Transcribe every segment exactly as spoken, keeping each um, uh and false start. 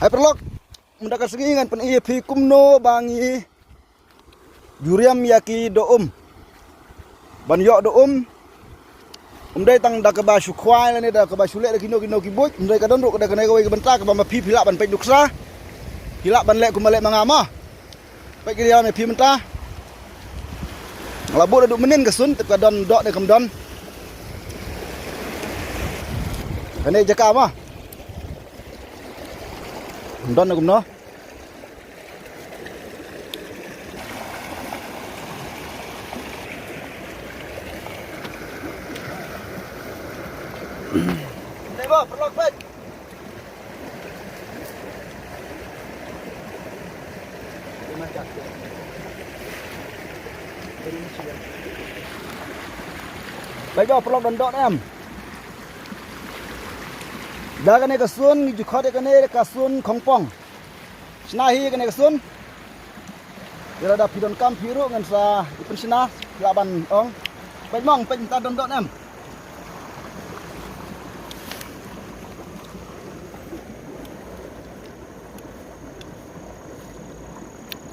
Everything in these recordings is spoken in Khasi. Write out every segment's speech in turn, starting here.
Hai paralok, mynta ka sngi ngan pyni ïa phi kumno ba ngi ju riam ïa ki doh um. Ban ïoh doh um, ym dei tang da kaba shu khwai lane da kaba shu leh da kino kino ki buit, ym dei, ka don ruh da kane kawei ka bynta kaba ma phi phi lah ban peit nuksa. Phi lah ban leh kumba leh ma nga mo. Peit ki riam ïa phi mynta. La buh naduh mynnin ka sun, tip ka don doh ne kam don. Kane jaka mo. Don ne kumno. Dei mo, paralok, peit. Peit mo, paralok, don doh ne em. Da kane ka sun ngi ju khot ïa kane ka sun khongpong. Shna hi kane ka sun. Ïa lada phi donkam phi ruh ngan sa ïa pynshna, lah ban ong. Peit mo, peit mynta don doh ne em.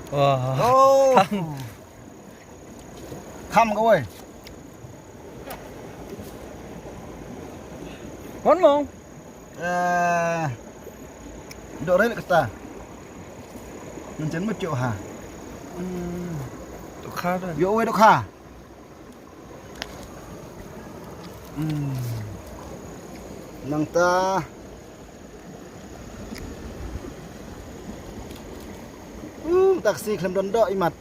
Wah. Oh. Kham. Kham kawei. Mon mo. Eh, doh rel kata. Ngan jan mut ïoh ha. Hmm. Dohkha da. Ïoh wei dohkha. Hmm. Nangta. Hmm, taksi khlem don doh imat.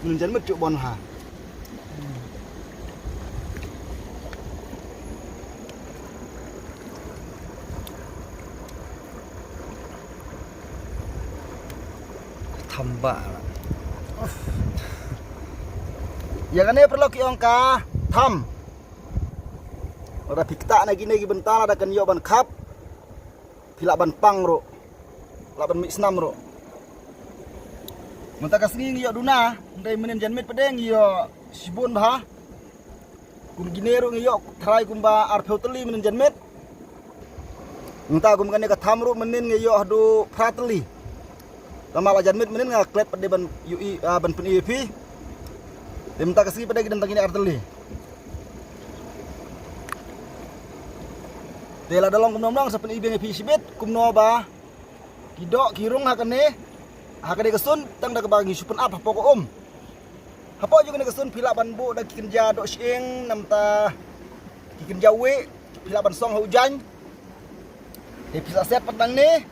Ngan jan mut ïoh bon ha. Tham ba. Ïa kane paralok ki ong ka tham. Lada phi ktah na kine ki bynta lada kan ïoh ban khap. Phi lah ban pang ruh. Lah ban mih snam ruh. Mynta ka sngi ngi ïoh duna, ym dei mynnin janmiet pat de ngi ïoh shibun bha. Kum kine ruh ngi ïoh tharai kumba arphew tylli mynnin janmiet. Mynta kum kane ka tham ruh mynnin ngi ïoh haduh phra tylli. Tangba la janmiet mynnin nga klet pat de ban ïohi, ah, ban pyni ïa phi. Te mynta ka sngi pat de ki don tang kine ar tylli. Te lada long kumno kumno sa pyni biang ïa phi shibit kumno ba ki doh ki rung ha kane, ha kane ka sun, tang da kaba ngi shu pynap hapoh ka um. Hapoh jong kane ka sun phi lah ban buh da ki kynja doh shyieng, namta ki kynja wieh, phi lah ban song ha u jaiñ. Te phi sa set pat nangne.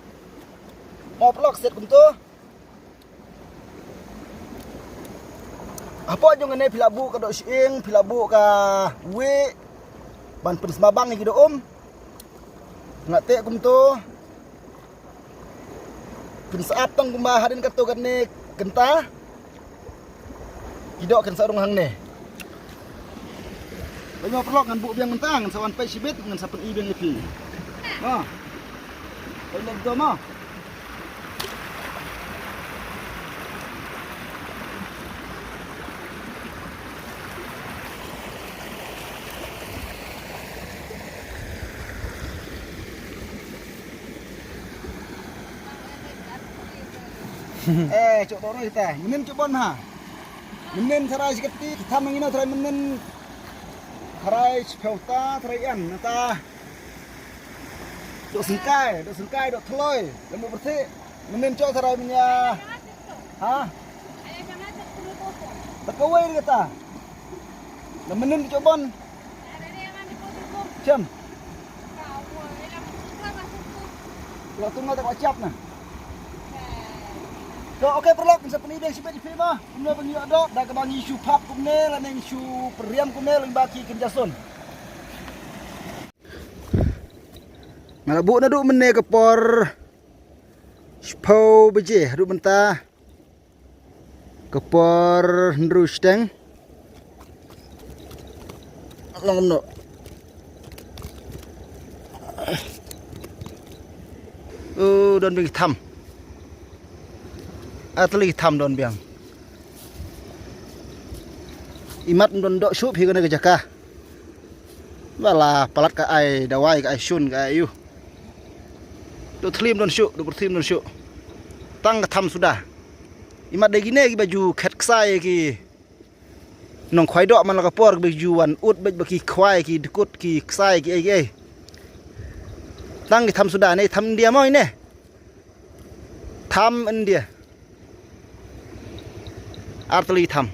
Mo paralok, set kumto. Hapoh jong kane phi lah buh ka doh shyieng, phi lah buh ka wieh ban pynsmabang ïa ki doh um. Nga teh kumto. Pynsa ap tang kumba hadien katto katne kynta. Ki doh kan sa rung hangne. Peit mo paralok, ngan buh biang mynta, ngan sa wan peit shibit, ngan sa pyni biang ïa phi. Ha. Peit mo. Eh, cok toro kita. Mynnin cok bon ha. Mynnin tharai shi kati, kita mangino tharai mynnin. Tharai shiphew ta, tharai ïan, nata. Doh sengkai, doh sengkai, doh thloi, lembu berthi. Mynnin cok tharai menya. Ha? Ba kawei de kata. Lembu mynnin cok bon. Chem. Ila tunga tak wachap na. So, okay, paralok, ngan sa pyni biang shibit ïa phi mo. Kumno ba ngi ïoh doh, da kaba ngi shu pap kumne, lane ngi shu pynriam kumne, lane ba ki kynja sun. Nga la buh naduh mynne ka por shiphew baje, haduh mynta ka por hynriew shiteng. Long kumno. Oh, don biang ki tham. Ar tylli ki tham don biang. Imat don doh shuh phi kane ka jaka. Ba la palat ka ai dawai, ka ai shun, ka ai aïu. Duh thlim don shuh, duh thlim don shuh. Tang ka tham suda. Imat da kine kiba ju khet ksai ki nongkhwai doh man la ka por, kiba ju wan ut bad ba ki khwai ki dkut ki ksai ki ei ki ei. Tang ki tham suda ne, tham India mo ine. Tham India. Artylli tham.